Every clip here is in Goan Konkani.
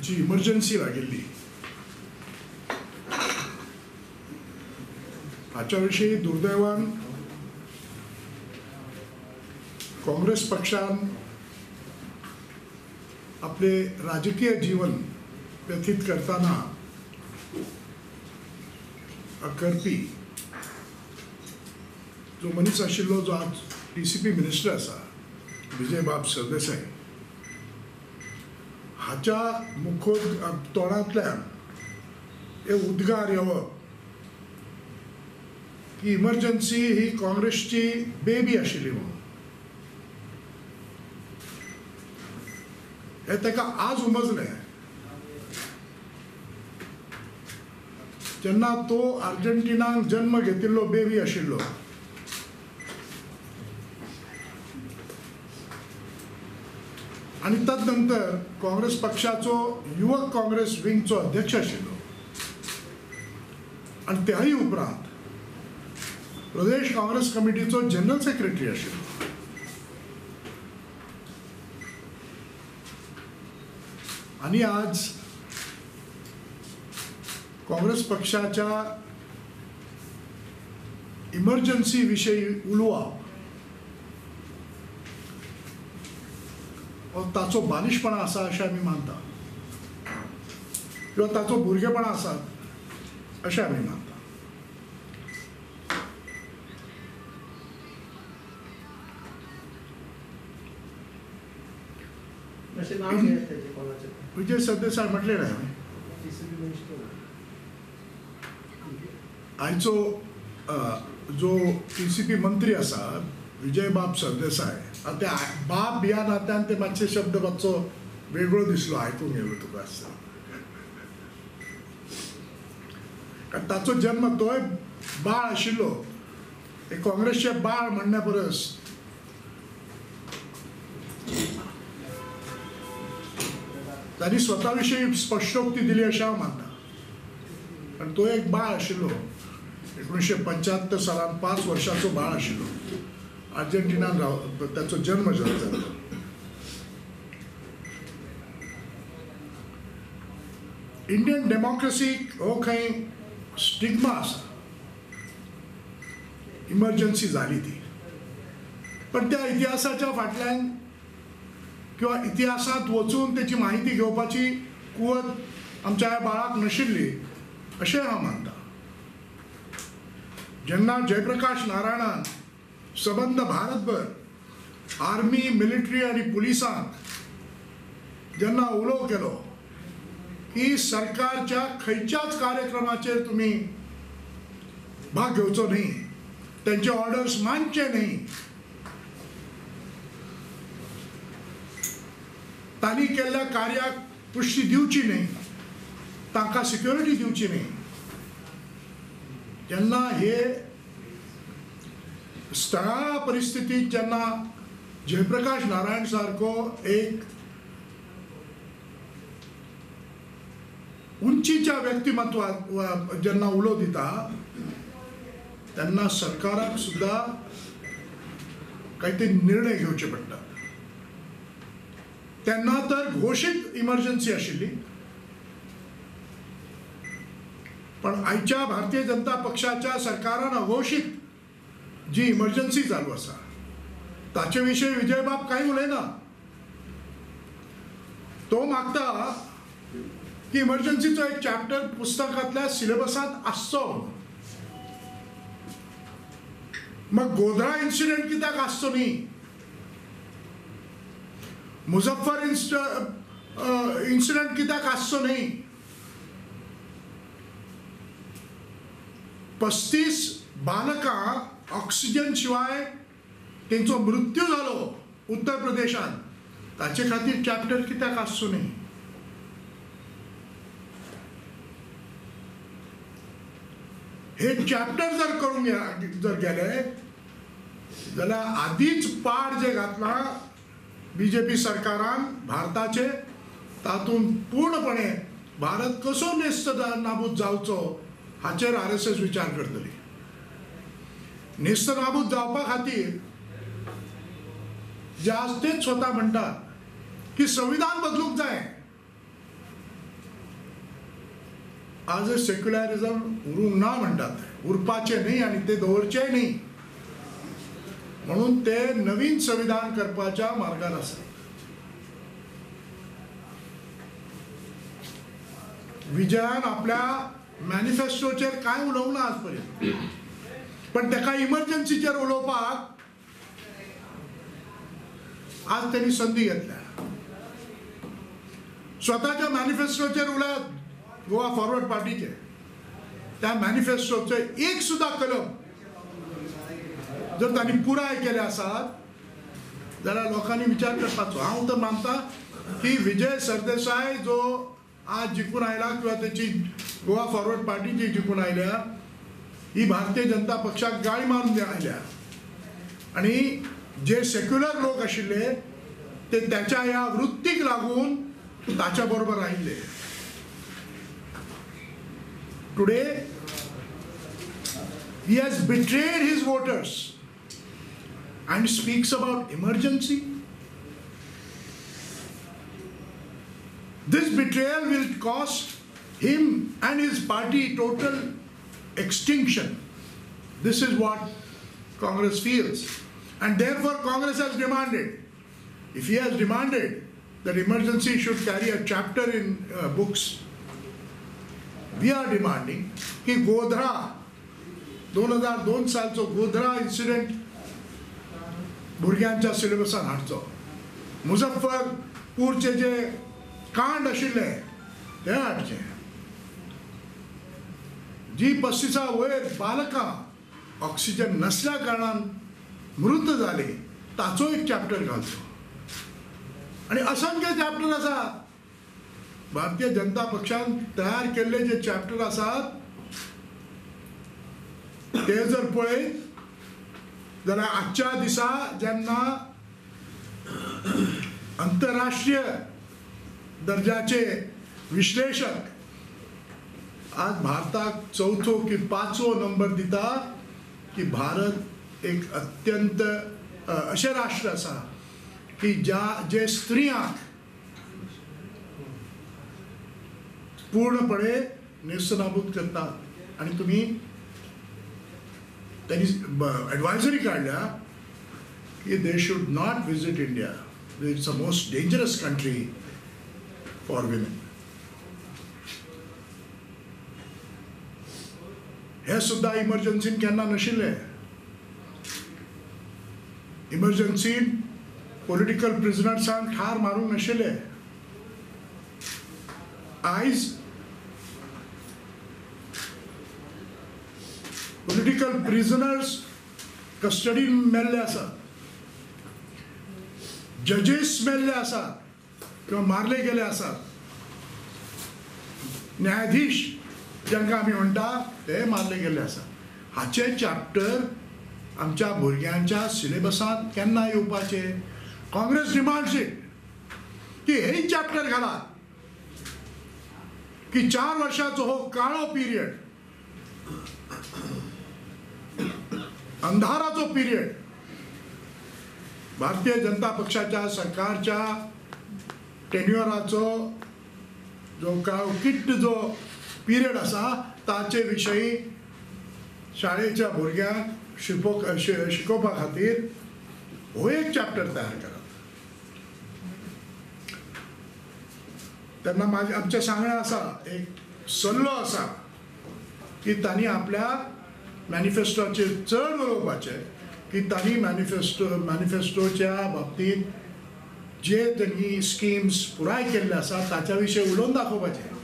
जी इमर्जन्सी लागिल्ली हाच्या विशीं दुर्दैवान काँग्रेस पक्षान आपले राजकीय जीवन व्यतीत करताना करपी जो मनीस आशिल्लो, जो आज टीसीपी मिनिस्टर आसा, विजयबाब सरदेसाय, हाच्या मुखो तोंडांतल्यान हे उद्गार येवप की इमर्जन्सी ही काँग्रेसची बेबी आशिल्ली म्हणून, हे ताका आज उमजलें जेन्ना तो अर्जेंटिनाक जन्म घेतिल्लो बेबी आशिल्लो. आनी तदनंतर काँग्रेस पक्षाचो युवक काँग्रेस विंगचो अध्यक्ष आशिल्लो आनी त्याही उपरांत प्रदेश काँग्रेस कमिटीचो जनरल सेक्रेटरी आशिल्लो. आनी आज काँग्रेस पक्षाच्या इमर्जन्सी विशयी उलोवप हो ताचो बालिशपणा आसा अशें आमी मानता किंवा ताचो भुरगेपणा आसा अशें आमी मानता. विजय सरदेसाय म्हटलें न्हय हांवें, आयचो जो टीसीपी मंत्री आसा विजयबाब सरदेसाय, आतां ते बाब ह्या नात्यान ते मातशे शब्द मातसो वेगळो दिसलो आयकूंक येयलो तुका आसता, कारण ताचो जन्म तोय बाळ आशिल्लो, ते काँग्रेसचे बाळ म्हणण्या परस तांणी स्वता विशीं स्पश्टोक्ती दिली अशें हांव मानता. कारण तो एक बाळ आशिल्लो, 1975 सालान 5 वर्षाचो बाळ आशिल्लो, अर्जेंटिनान राव ताचो जन्म जालो. इंडियन डेमोक्रेसीक हो खंय स्टिग्मा आसा, इमर्जन्सी जाली ती, पण त्या इतिहासाच्या फाटल्यान किंवा इतिहासांत वचून तेची माहिती घेवपाची कुवत आमच्या ह्या बाळाक नाशिल्ली अशें हांव मानता. जेन्ना जयप्रकाश नारायणान सबंद भारतभर आर्मी, मिलिटरी आनी पुलिसांक जेन्ना उलो केलो की सरकारच्या खंयच्याच कार्यक्रमाचेर तुमी भाग घेवचो न्ही, तेंचे ऑर्डर्स मानचे न्ही, तांणी केल्ल्या कार्याक पुष्टी दिवची न्ही, तांकां सिक्युरिटी दिवची न्ही, जेन्ना हे स्थळा परिस्थितीत जेन्ना जयप्रकाश नारायण सारको एक उंचीच्या व्यक्तिमत्वात जेन्ना उलो दिता तेन्ना सरकाराक सुद्दां कांय ते निर्णय घेवचे पडटा. तेन्ना तर घोशीत इमर्जन्सी आशिल्ली, पण आयच्या भारतीय जनता पक्षाच्या सरकारान अघोशीत जी इमर्जन्सी चालू आसा ताचे विशीं विजयबाब कांय उलयना. तो मागता की इमर्जन्सीचो एक चॅप्टर पुस्तकांतल्या सिलेबसांत आसचो. मग गोधरा इन्सिडंट कित्याक आसचो न्ही, मुझफ्फर इन्सिडंट कित्याक आसचो न्ही, 35 बालकां ऑक्सिजन शिवाय तेंचो मृत्यू जालो उत्तर प्रदेशांत, ताचे खातीर चॅप्टर कित्याक आसचो न्ही. हे चॅप्टर जर करूंक जर गेले जाल्यार आदींच पाड जे घातला बीजेपी सरकारान भारताचे, तातूंत पूर्णपणे भारत कसो नेस्त नाबूद जावचो हाचेर आरएसएस विचार करतली. नेस्त नाबूद जावपा खातीर जे आज तेच स्वता म्हणटात की संविधान बदलूंक जाय, आज सेक्युलरिजम उरूंक ना म्हणटात, उरपाचें न्ही आनी ते दवरचेंय न्ही, म्हणून ते नवीन संविधान करपाच्या मार्गार आसा. विजयान आपल्या मॅनिफेस्टोचेर कांय उलोवंक ना आज पर्यंत, पण ताका इमर्जन्सीचेर उलोवपाक आज त्यांनी संधी घेतल्या. स्वताच्या मॅनिफेस्टोचेर उलयात गोवा फॉरवर्ड पार्टीचे, त्या मॅनिफेस्टोचे एक सुद्धा कलम जर तांणी पुराय केले आसात जाल्यार लोकांनी विचार करपाचो. हांव तर मानता की विजय सरदेसाय जो आज जिखून आयला किंवा त्याची गोवा फॉरवर्ड पार्टी जी जिखून आयल्या ही भारतीय जनता पक्षाक गाळी मारून आयल्या आनी जे सेक्युलर लोक आशिल्ले ते त्याच्या ह्या वृत्तीक लागून ताच्या बरोबर आयिल्ले. Today he has betrayed his voters and speaks about emergency. This betrayal will cost him and his party total extinction. This is what Congress feels. And therefore Congress has demanded, if he has demanded that emergency should carry a chapter in books, we are demanding की गोधरा 2002 सालचो गोधरा इन्सिडेंट भुरग्यांच्या सिलेबसान हाडचो, मुझफ्फरपूरचे जे कांड आशिल्ले ते हाडचे, जी 35 वयर बालकां ऑक्सिजन नसल्या कारणान मृत जाले ताचो एक चॅप्टर घालचो. आनी असंख्य चॅप्टर आसा भारतीय जनता पक्षान तयार केल्ले जे चॅप्टर आसात ते जर पळयत जाल्यार आजच्या दिसा जेन्ना आंतरराष्ट्रीय दर्जाचे विश्लेषक आज भारताक चौथो की पांचवो नंबर दिता की भारत एक अत्यंत अशें राष्ट्र आसा की ज्या जे स्त्रियांक पूर्णपणे नेस्तनाबूत करतात. आनी तुमी त्यांनी ॲडवायझरी काडल्या की they should not visit India, it's a most dangerous country for women. हे सुद्धा इमर्जन्सीन केन्ना नाशिल्लें. इमर्जन्सीन पॉलिटिकल प्रिजनर्सांक ठार मारूंक नाशिल्ले. आयज पॉलिटिकल प्रिजनर्स कस्टडीन मेल्ले आसात, जजेस मेल्ले आसात किंवा मारले गेले आसात, न्यायाधीश जांकां आमी म्हणटा ते मारले गेल्ले आसात. हाचे चॅप्टर आमच्या भुरग्यांच्या सिलेबसांत केन्ना येवपाचे? काँग्रेस डिमांड्स it की हे चॅप्टर घालात की 4 वर्षाचो हो काळो पिरियड, अंधाराचो पिरियड भारतीय जनता पक्षाच्या सरकारच्या टेन्युअराचो जो काळो किट्ट जो पिरियड आसा ताचे विशयी शाळेच्या भुरग्यांक शिकोवपा खातीर हो एक चॅप्टर तयार करात. तेन्ना म्हाजें आमचें सांगणें आसा, एक सल्लो आसा की तांणी आपल्या मॅनिफेस्टोचेर चड उलोवपाचें की तांणी मॅनिफेस्टोच्या बाबतींत जे तांणी स्किम्स पुराय केल्ले आसा ताच्या विशीं उलोवन दाखोवपाचें.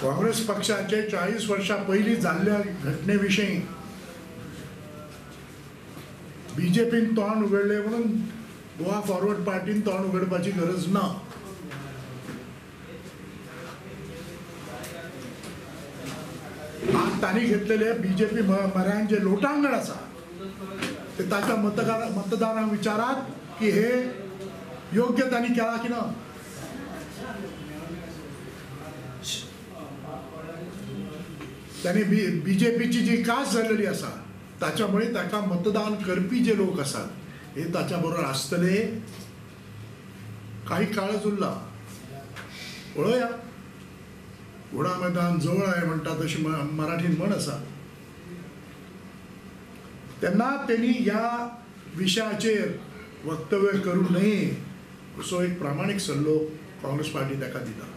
काँग्रेस पक्षाचे 40 वर्सां पयलीं जाल्ल्या घटने विशीं बीजेपीन तोंड उगडलें म्हणून गोवा फॉरवर्ड पार्टीन तोंड उगडपाची गरज ना. आज तांणी घेतलेले बीजेपी मऱ्यान जे लोटांगण आसा ते ताच्या मतदारांक विचारात की हे योग्य तांणी केलां की ना. तांणी बीजेपीची जी कास जाल्लेली आसा ताच्यामुळे ताका मतदान करपी जे लोक आसात हे ताच्या बरोबर आसतले. काही काळच उरला, पळोवया. घोडा मैदान जवळ आहे म्हणटा तशी मराठीन म्हण आसा. तेन्ना तेणी ह्या विशयाचेर वक्तव्य करूं नये असो एक प्रामाणीक सल्लो काँग्रेस पार्टी ताका दिता.